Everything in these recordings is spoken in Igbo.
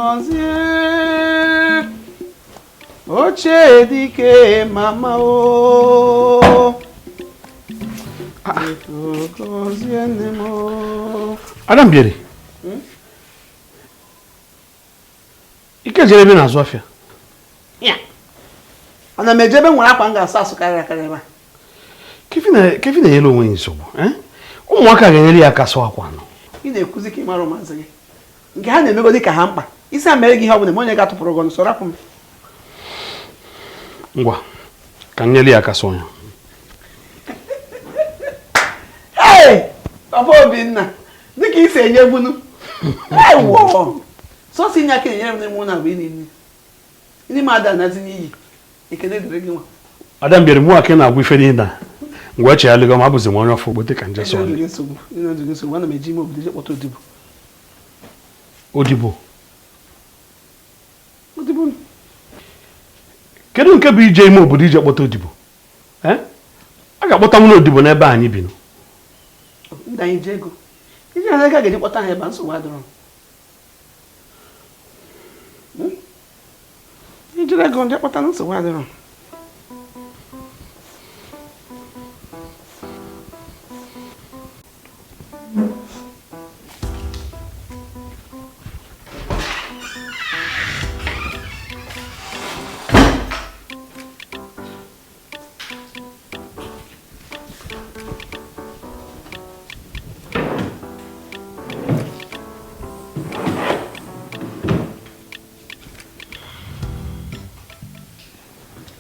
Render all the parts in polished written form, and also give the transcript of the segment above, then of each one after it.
Gọzie ochie dike mama o. Biko gọzie nne m o. Adambieri. Ike jere ebe na-azụ afịa. Ya. Ana m eje ebe nwere akwa m ga-asụ asụ karịrị akarị ebe a. Kefi na-enyere onwe ya nsogbu. Ụmụaka ga-enyere ya aka sụọ akwa nọ. Ị na-ekwuzi ka ị mara ụmụazị gị. Nke ha na-emegodi ka ha mkpa. Isi a mere gị ihe ọ bụla ma onye ga-atụpụrụ gị ọnụ soro rapụ m. Ngwa, ka m nyere ya aka sụọ ya. Ee, Papa Obinna, dịka i si enye bunu. Ewo! Sọsọ inye aka enyere m n'ime ụlọ bụ ịnị nri. Ndị m ada anazi n'iyi. Ekele dịrị gị nwa. Adambieri, mụ aka na-agwa ife niile a. Ngwa echeghalịgo m, abụzi m onye ọfụ gbote ka nje sụọ. Ndị nsogbu, ndị nsogbu, ana m eji ime obodo je kpọta odibo. Odibo? Odibo. Kedu nke bụ ije ime obodo ije kpọta odibo? A ga-akpọta nwunye odibo n'ebe anyị bi. Ndị anyị ji ego. Iji na ego a ga-eji kpọta ha ebe nsogbu adịrọ. Ijiri ego ndị kpọta nsogbu adịrọ.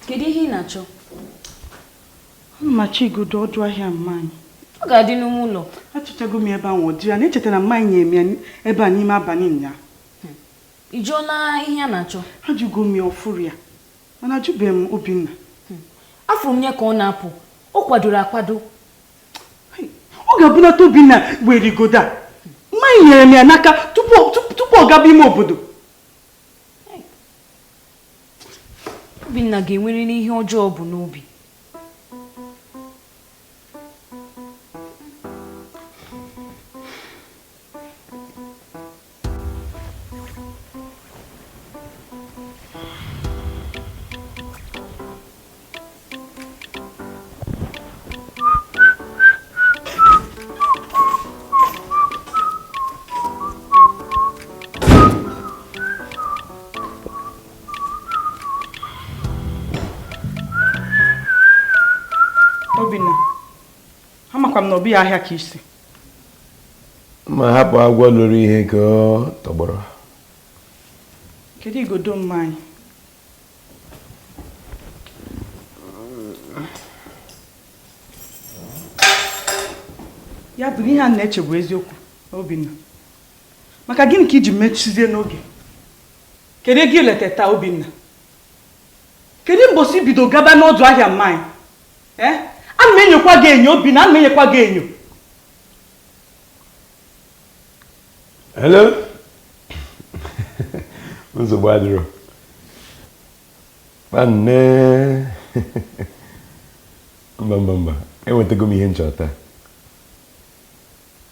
Kedu ihe ị na-achọ? Ana m achọ igodo ọdụ ahịa mma anyị. Ọ ga-adị n'ime ụlọ. Achọchago m ebe ahụ ọ dị ya na-echeta na mma anyị nyere m ya ebe a n'ime abalị ụnyaahụ. Ị jụọla ihe a na-achọ? Ajụgo m ya ọfụrụ ya, mana ajụbeghị m Obinna. Afụrụ m ya ka ọ na-apụ, ọ kwadoro akwado. Ọ ga-abụnata Obinna were igodo a. Mma anyị nyere m ya n'aka tupu ọ gaba ime obodo. Obinna ga-enwerịrị ihe ọjọọ bụ n'obi. Obinna, amakwa m na ọ bụghị ahịa ka isi. Ma hapụ agwọ lụrụ ihe ka ọ tọgbọrọ. Kedu igodo mma anyị? Ya bụ ihe a na-eche bụ eziokwu, Obinna. Maka gịnị ka iji mechizie n'oge? Kedu ego ileta taa, Obinna? Kedu mbọsị bido gaba n'ọdụ ahịa mma anyị? Ana m enyokwa gị enyo, Obinna, ana m enyekwa gị enyo. Hello? Nsogbu adịrọ. Nwanne. Mba mba mba, enwetago m ihe nchọta.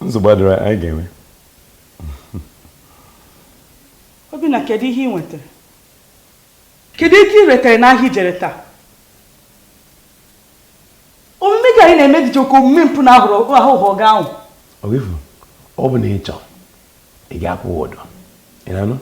Nsogbu adịrọ, anyị ga-enwe. Obinna, kedu ihe ị nwetara? Kedu ego ị retara n'ahịa ijere taa? Omume gị anyị na-eme dịcha ka omume mpụ na ahụhụ gị ahụ. Ogefu, ọ bụ na ị chọọ, ị ga-akwụ ụdọ. Ị na-anụ?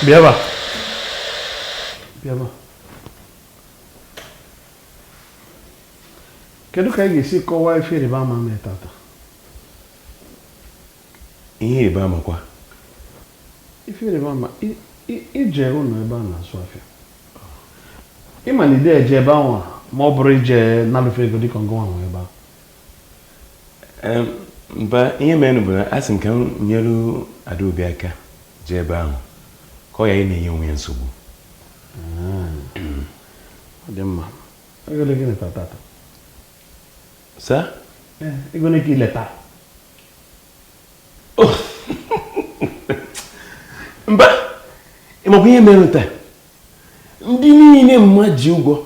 Bịaba. Bịaba. Kedu ka anyị ga-esi kọwaa ife ịrịba ama mee tata? Ihe ịrịba ama kwa? Ife ịrịba ama, ije ụlọ ebe a na-azụ afịa. Ịma na ide eje ebe ahụ ma ọ bụrụ ije nalụfe ego dịka ngọnwa nwe ebe ahụ. Mba, ihe mere bụ na asị m ka m nyere Adaobi aka jee ebe ahụ ka ọ ya na-enye onwe ya nsogbu. Ọ dị mma. Ego ole gịnị tata? Sa? Ego ole ka ileta? Mba, ị makwa ihe mere taa? Ndị niile mma ji ụgwọ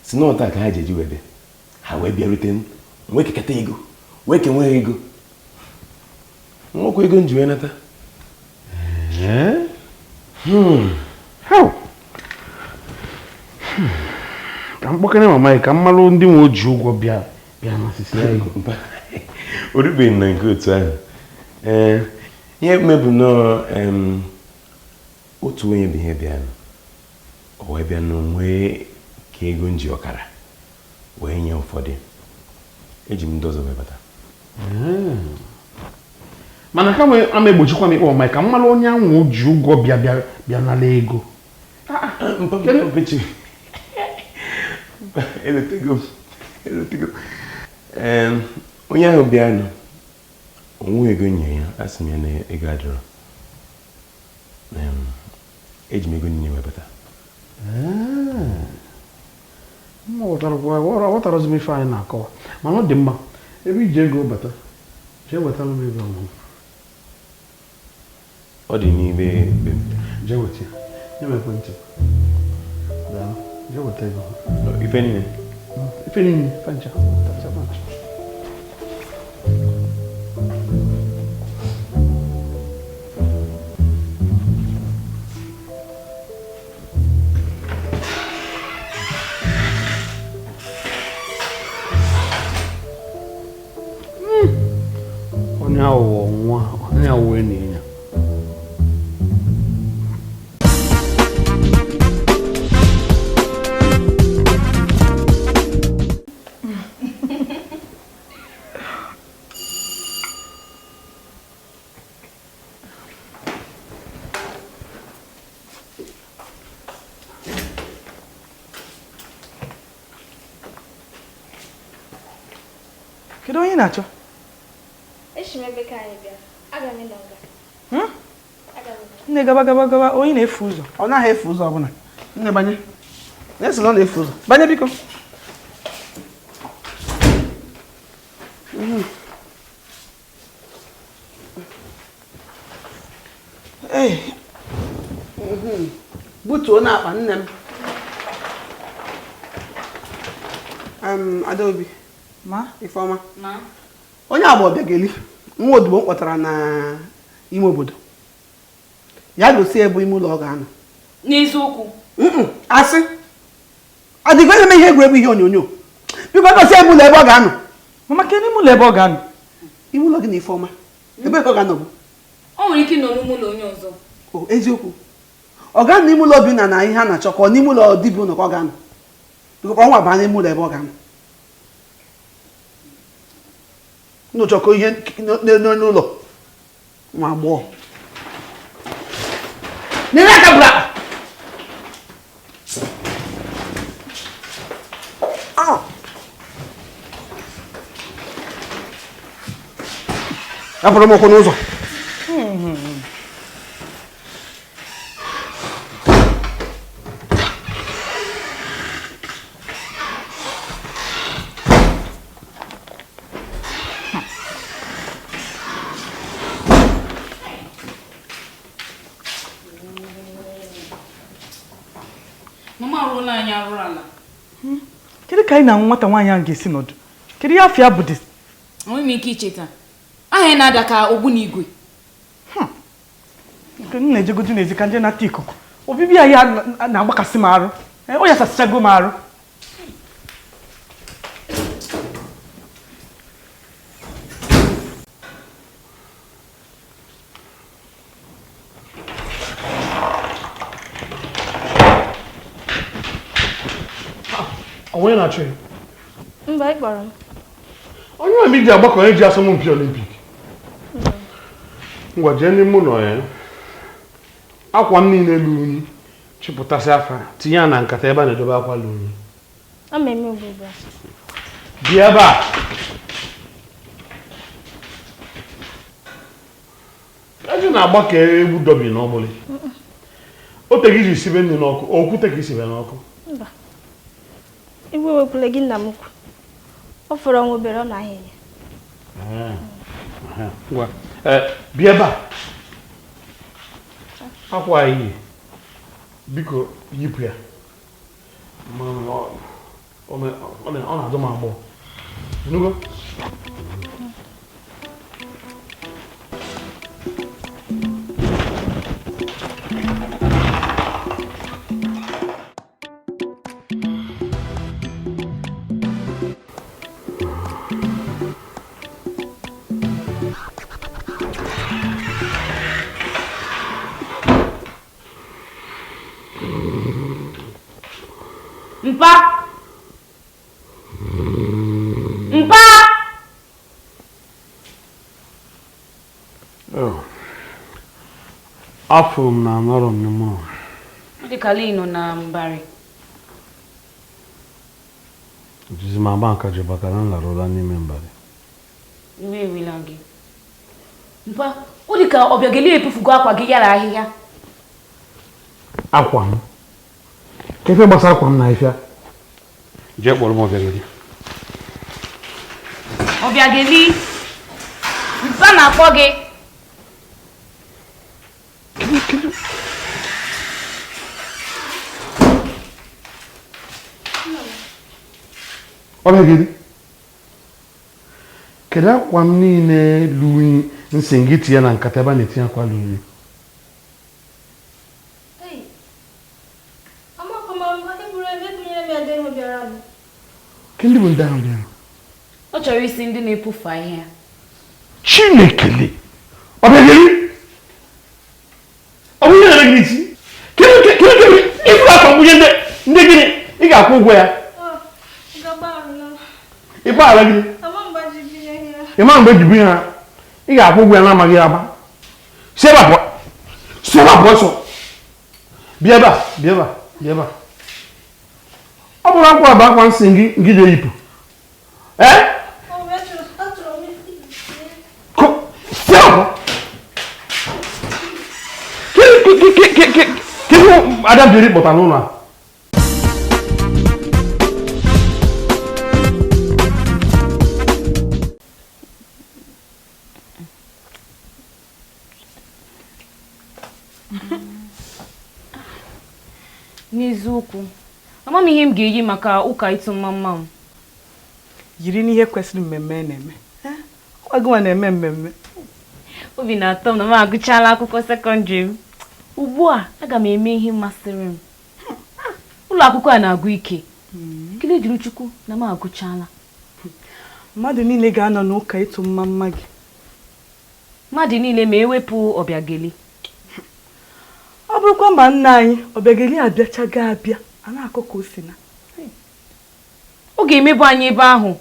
si na ọta ka ha ji eji wee bịa. Ha wee bịarute m, wee kekata ego, wee kenwe ego. Nwekwa ego m ji wee nata. How? Ka m kpọkere mama gị ka m malụ ndị nwe ji ụgwọ bịa bịa na asịsị ya ego. Mba, o rubeghị na nke otu ahụ. Ee, ihe mebụ nnọọ otu onye bụ ihe bịanụ. O wee bịa nwee ka ego m ji ọkara wee nye ụfọdụ. Eji m ndị ọzọ wee bata. Mana ka m ama egbochikwa m ịkpọ mama gị ka m malụ onye ahụ ji ụgwọ bịa bịa bịa nara ego. Elotego m. Elotego m. Onye ahụ bịanụ, o nweghị ego nye ya, asị m ya na ego adịrọ. Eji m ego niile wee bata. M ghọtarazị m ife anyị na-akọwa, mana ọ dị mma ebe iji ego bata, jee wetara m ego ọhụrụ. Ọ dị n'ime be m. Jee weta ya. Nye m ekwentị. Daalụ. Jee weta ego. Ife niile? Ife niile, fancha. Fancha, fancha. Onye aghụghọ nwa, onye aghụghọ enyi ya. Kedu onye na-achọ? Echi m ebe ka anyị bịa. Aga m ịnọ nga. Nne, gaba gaba gaba, onye na-efu ụzọ. Ọ naghị efu ụzọ ọbụla. Nne, banye. Na-esi na ọ na-efu ụzọ. Banye biko. Ee. Butuo n'akpa nne m. Adaobi. Ma? Ifeọma. Ma? Onye agba Ọbịageli, nwa odibo m kpọtara na ime obodo. Ya gosi ebe ime ụlọ ọ ga-anọ. N'eziokwu? Asị. Adịghị eme ihe egwuregwu ihe onyonyo. Biko gosi ebe ụlọ ebe ọ ga-anọ. Mama, kedu ime ụlọ ebe ọ ga-anọ? Ime ụlọ gị na Ifeọma. Ebe ka ọ ga-anọ bụ? O nwere ike ịnọ n'ime ụlọ onye ọzọ. O eziokwu. Ọ ga-anọ n'ime ụlọ Obinna na ihe a na-achọ ka ọ n'ime ụlọ dibịa ụlọ ka ọ ga-anọ. Biko kpọọ nwa baa n'ime ụlọ ebe ọ ga-anọ. Nchọkọ ihe n'ụlọ nwa agbọghọ. Nene aka bụrụ akpa. Rapụrụ m ụkwụ n'ụzọ. Mama arụla anyị arụ ala. Kedu ka anyị na nwata nwaanyị ahụ ga-esi nọdụ? Kedu ihe afọ ya bụ dị? Enweghị m ike icheta. Aha ya na-ada ka ogbunigwe. Nke m na-ejegodu n'ezi ka nje nata ikuku. Obibi ya ya na-agbakasị m arụ. O yasasịchago m arụ. Onye na-achọ ya? Mba, ị kpọrọ m. Onye ọma iji agbakọ eji asọmpi Olimpik. Ngwa jee n'ime ụlọ ya. Akwa m niile lu unyi, chịpụtasị afa, tinye ya na nkata ebe a na-edobe akwa lu unyi. Ọ ma eme ugbu a. Bịa ebe a. Eji na-agbakọ egwu dọbi n'ọbụla. O teghị iji sibe nri n'ọkụ, okwute ka isibe n'ọkụ. Mba. Igwe wekwule gị nna m ukwu. Ọ fọrọ nwa obere ọ na-ahịa ya. Ngwa, bịa ebe a. Akwa iyi, biko yipụ ya. Ọ na-adụ m agbọ. Ịnụgo? Mpa! Mpa! Oh. Afụrụ m na anọrọ m n'ime ụlọ. Ọ dị ka Lee nọ na mbarị. Jizi m agba nkaji maka na m lara ụra n'ime mbarị. Iwe ewela gị. Mpa, ọ dị ka Ọbịageli ebufugo akwa gị yara ahịhịa. Akwa m? Ka ife gbasara akwa m na ahịhịa? Jee kpọrọ m Ọbịageli. Ọbịageli, mpa na-akpọ gị. Ọbịageli, kedu akwa m niile lu unyi nsị gị tinye na nkata ebe a na-etinye akwa lu unyi? Kedu bụ ndị ahụ bịara? Ọ chọrọ isi ndị na-epufu ahịhịa. Chinekele! Ọbịageli! Ọ bụ ihe na-eme gị n'isi? Kedu ịfụ akwa mkpunye ndị gịnị ị ga-akwụ ụgwọ ya? Ị gbaghara gịnị? Ị ma mgbe ji binye ha? Ị ga-akwụ ụgwọ ya na-amaghị agba. Si ebe a pụọ! Si ebe a pụọ ọsọ! Bịa ebe a! Bịa ebe a! Bịa ebe a! Ọ bụrụ akwa bụ akwa nsị gị gị ga-eyipụ. Ee? Si ebe a pụọ! Kedu Ada Biri kpọtara n'ụlọ a? N'eziokwu, ama m ihe m ga-eyi maka ụka ịtụ mma mma m. Yiri n'ihe kwesịrị mmemme na-eme. Ọkwa gị nwa na-eme mmemme. Obi na-atọ m na m agụchala akwụkwọ sekọndịrị m. Ugbu a, aga m eme ihe masịrị m. Ụlọ akwụkwọ a na-agụ ike. Ekele dịrị Chukwu na m agụchala. Mmadụ niile ga-anọ n'ụka ịtụ mma mma gị. Mmadụ niile ma ewepụ Ọbịageli. Ọ bụrụkwa ma nna anyị Ọbịageli abịachago abịa, a na-akọ ka o si na. Ọ ga-emebu anyị ebe ahụ.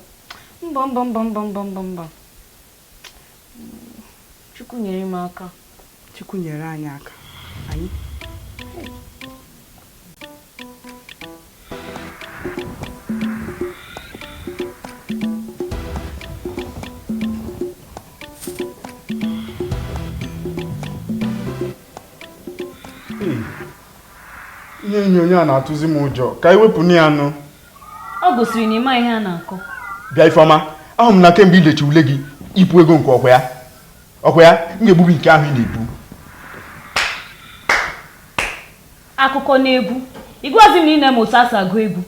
Mba mba mba mba mba mba mba. Chukwu nyere m aka. Chukwu nyere anyị aka. Anyị. Ihe onyonyo a na-atụzi m ụjọ ka ewepụ ya anụ. Ọ gosiri na ịma ihe a na-akọ. Bịa Ifeọma, ahụ m na kemgbe ilechi ule gị ịpụ ego nke ọkwa ya. Ọkwa ya, m ga-egbubi nke ahụ ị na-ebu. Akụkọ na egwu. Ị gwazi m na ị na-eme otu asị agụ egwu.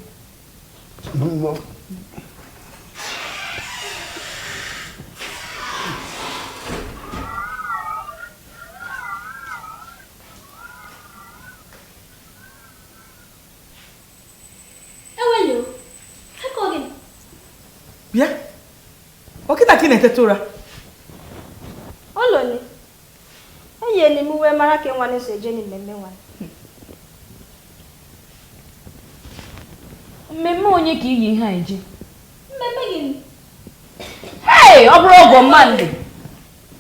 Bịa, ọkịta ka ị na-eteta ụra. Oloni, enyere m uwe mara ka nwa na-eso eje mmemme nwa. Mmemme onye ka iyi ihe a eje? Mmemme gịnị? Hey, ọ bụrụ ọgọ mmadụ.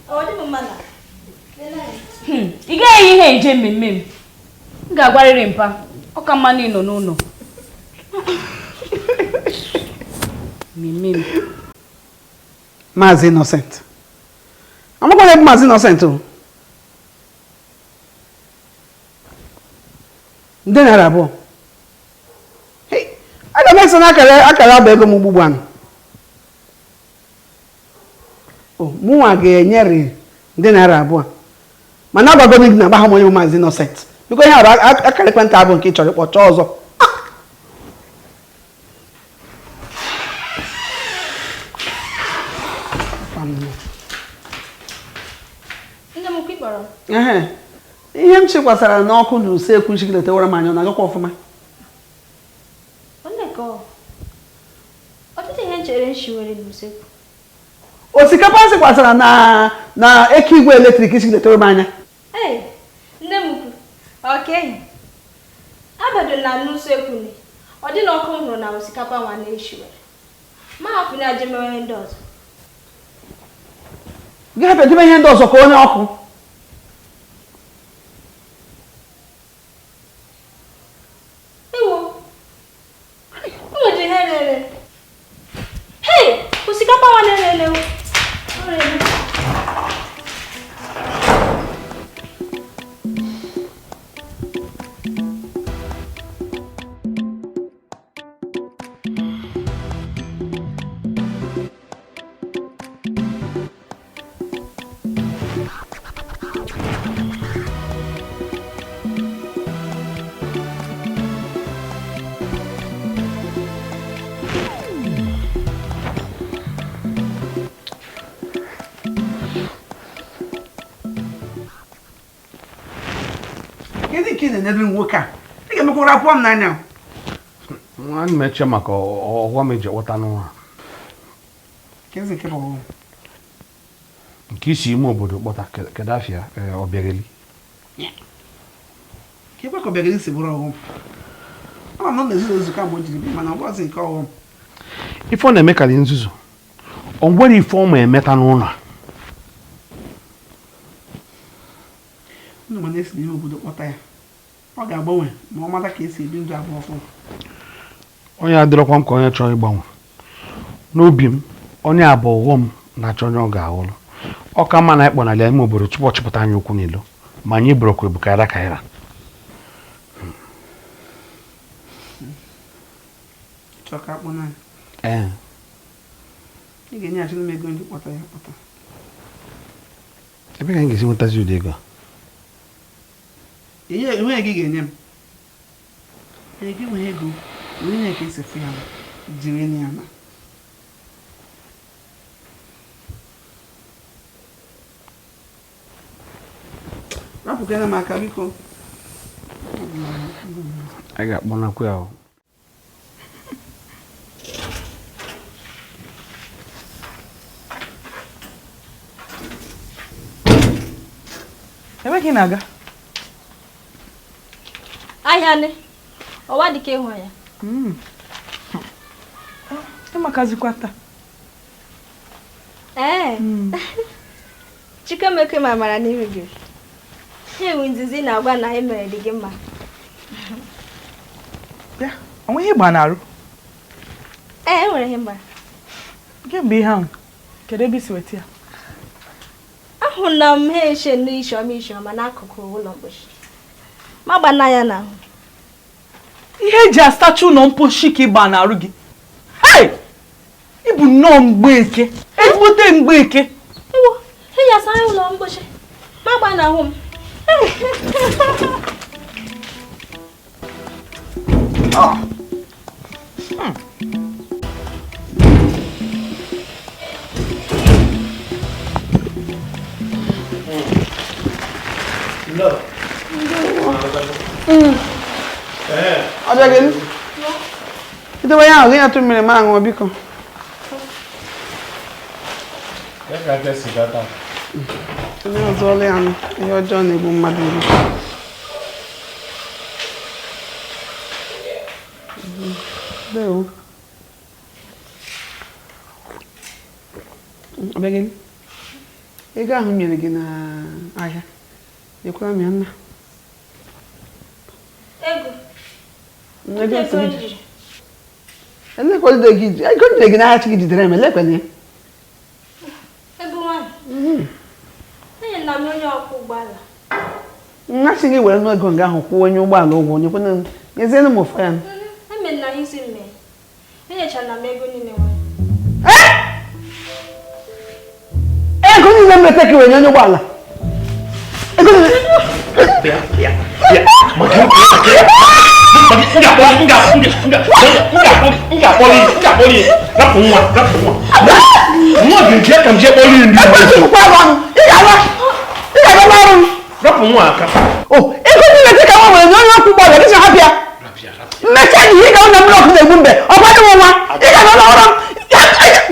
Ọ dị m mma na. Ị gaghị eyi ihe eje mmemme m. M ga-agwarịrị mpa, ọ ka mma na ị nọ n'ụlọ. Mmemme m. Maazị Innocent. Amakwa m Maazị Innocent o. Nde ₦2. Hey, aga m eso na akara aba ego m ugbu a. Mụnwa ga-enyere nde naira abụọ mana agwago m gị na agbagha m onye bụ maazị Innocent biko ihe a bụ akara ekwentị abụ nke ị chọrọ ịkpọ chọọ ọzọ. Ihe m chikwasara n'ọkụ na usekwu nchikiletewara m anya ọ na-agakwa ọfụma. Osikapa sikwasara na eke igwe eletrik chikiletewara m anya. Nne m ukwu, abado na n'usekwu ọ dị n'ọkụ m hụrụ na osikapa nwa na-eshiwere ma hapụ na aje mewe ndị ọzọ. Gị hapụ edebe ihe ndị ọzọ ka onye ọkụ. Ewo, nwere ihe rere. Hei, osikapa nwa na-erere. Nwoke a ị ga-emekwara pụọ m n'anya. Ana m eche maka ọghọm eji kpọta n'ụwa nke isi ime obodo kpọta kedafia Ọbịageli. Ka Ọbịageli si bụrụ ọghọm ama m na ezuzu ezu kamgbe o jiri bịa mana ọ bụghịzi nke ọghọm. Ife ọ na-emekarị nzuzu o nwere ife ọ ma emeta n'ụlọ a. Nnụ mana esi n'ime obodo kpọta ya ọ ga-agbanwe ma ọ mata ka esi ebi ndụ abụọ ọfụma. Onye adịrọkwa m ka onye chọrọ ịgbanwe n'obi m onye abụ ọghọm na-achọ onye ọ ga-aghọrọ. Ọ ka mma na ịkpọnala ime obodo tupu ọ chịpụta anyị okwu n'ilo ma anyị bụrụkwa ebu kaira kaira. Ee. Ị ga-enyeghachi m ego ndị kpọta ya kpọta. Ebe ka anyị ga-esi nwetazi ụdị ego a? Enweghị gị ga-enye m. Ee, gị nwee ego wee nye ka esi fụ ya jiri ya na. Rapụkere m aka biko. Anyị ga-akpọnakwa ya. Ebe ka ị na-aga? Ahịa ne, ọwa dị ka ịhụ ya. Ịmakazikwa taa. Ee. Chikemeke ma mara n'ihu gị. Ha enwe nzizi na-agwa na emere dị gị mma. Bịa, o nweghị ịgba n'arụ? Ee, enwere ihe mgba. Kemgbe ihe ahụ, kedu ebe i si weta ya? Ahụla m ha eche n'isiọma isiọma n'akụkụ ụlọ mkpochi. Ma gbana ya n'ahụ. Ihe eji asacha ụlọ mposhi ka ịgba n'arụ gị. Hei! Ị bụ nnọọ mgbeke, ezigbote mgbeke. Ewo, ha eji asa ụlọ mkposhi. Ma gba n'ahụ m. Ọbịageli, idobe ya ahụ gị nyatụ mmiri ma aṅụọ biko. Onye ọzọ ọlụ ya nụ, ihe ọjọọ na-egbu mmadụ egbu. Ndewo. Ọbịageli, ego ahụ m nyere gị n'ahịa, nyekwara m ya nna. Ego. Ego ego jide gị n'ahịa chi gị jidere m, elekwana ya. Ego nwaanyị. Enyela m onye ọkwọ ụgbọala. Nna chi gị were n'ego nga ahụ kwụọ onye ụgbọala ụgwọ, nyekwana nyezienụ m ụfọ ya. Emere na isi mme. Enyechara m ego niile nwaanyị. Ego niile m leta ka wenye onye ụgbọala. Ego niile. Bịa, bịa, bịa. Maka m ga-akpọli rapụ nwa, rapụ nwa. Nwa ga-eji aka m jee kpọli ndị Ekwentị kwukwa m ọnụ. Ị ga-ala. Ị ga-aga ọrụ m. Rapụ nwa aka. O, ego niile dị ka nwa nwere nye onye ọkwọ ụgbọala gị si hapụ ya. Mmecha na ihe ga-ahụ na mmiri ọkụ na-egbu mbe. Ọ gwadị m nwa. Ị ga-aga n'ọrụ m.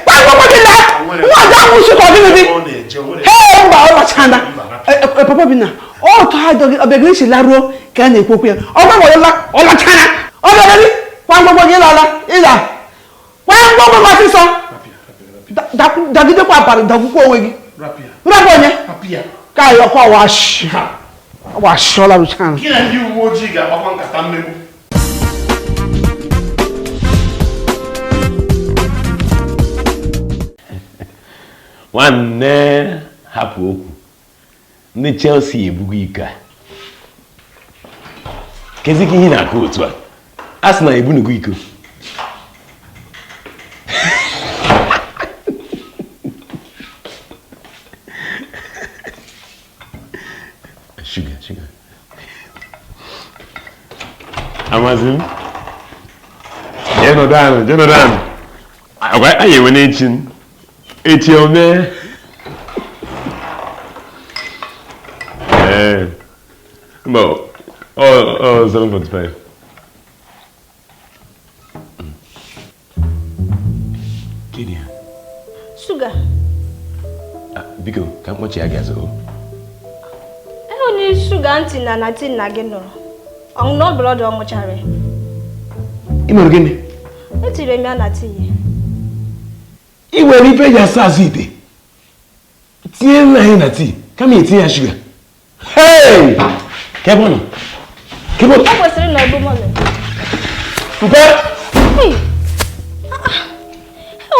Kwa ngwongwo gị laa. Nwa ọzọ ahụ nsi ka ọ gịnị dị? Hee, mba, ọ lachana. Papa Obinna, ọ tụ ha dọgị ọbịagịrị si laruo ka a na-ekwu okwu ya. Ọ gwa m ọ lachana. Ọ bịara gị kwa ngwongwo gị lala ịla. Kwa ngwongwo gị ọsịsọ. Dagidekwa abalị dakwukwa onwe gị. Rapụ onye? Ka anyị ọkwa washi. Washi ọ laruchana. Gị na ndị uwe ojii ga-agbakwa nkata mmegbu. Nwanne hapụ okwu. Ndị Chelsea ebugo iko a. Kezi ka ihe na-akụ otu a? A sị na ebunugo iko. Sugar, sugar. Amazi m. Jee nọdụ anụ, jee nọdụ anụ. Agwa anyị enwe n'echi. Echi o mee. Ee. Mba, ọ 7:45. Gịnị ya? Sugar. Biko, ka mkpọchi ya gị azụ. Onye shuga ntị na na tii na gị nụrụ. Ọṅụ ọbụla ọ ṅụchara. Ị nụrụ gịnị? Etiri m ya na tii. Ị nwere ife eji asa azụ ite. Tinye nna anyị na tii kama etinye ya shuga. Hey! Ka ebe ọ nọ? Ka ebe ọ nọ? Ọ kwesịrị na ọbụ mọlị. Mpe!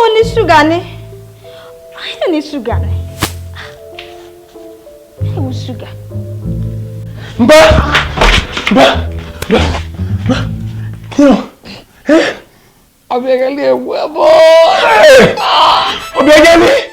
Onye shuga ni. Onye shuga ni. Ewu shuga. Mba! Mba! Mba! Mba! Kino! Eh? Ọbịageli egbu ebe. Ọbịageli!